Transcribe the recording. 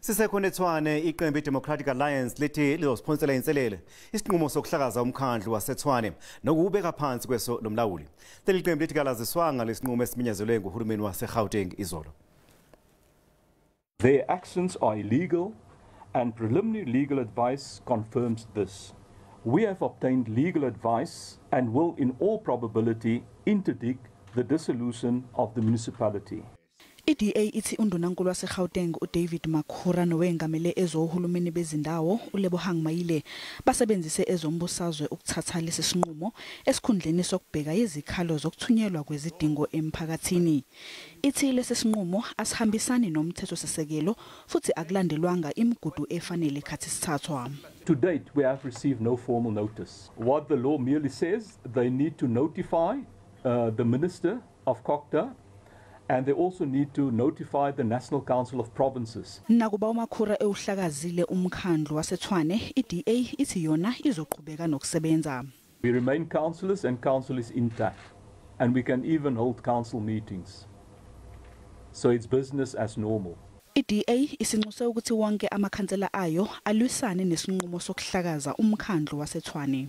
Sisekhona eTshwane, iqembu iDemocratic Alliance lithi lizosiphonsela inselele isinqumo sokuhlakaza umkhandlu waseTshwane nokuwubeka phansi kweso lomlawuli. Leli qembu lithi kalaziswanga lesinqumo esimenyezelwe nguhulumeni waseGauteng izolo. Their actions are illegal and preliminary legal advice confirms this. We have obtained legal advice and will in all probability interdict the dissolution of the municipality. I-DA ithi undunankulu waseGauteng uDavid Makhura nowengamele ezohulumeni bezindawo uLebohang Maile basebenzise ezombusazwe ukuthatha lesi sinqumo esikhundleni sokubheka izikhalo zokuthunyelwa kwezidingo emphakathini. Ithi lesi sinqumo asihambisani nomthethosisekelo futhi akulandelwanga imigudu efanele khathi sithathwa. To date we have received no formal notice. What the law merely says, they need to notify the minister of COGTA, and they also need to notify the National Council of Provinces. Nakuba uMakhura ewuhlakazile umkhandlu waseTshwane, iDA ithi yona izoqhubeka nokusebenza. We remain councillors and council is intact, and we can even hold council meetings. So it's business as normal. I-DA isinxuse ukuthi wonke amakhansela ayo alwisane nesinqumo sokuhlakaza umkhandlu waseTshwane.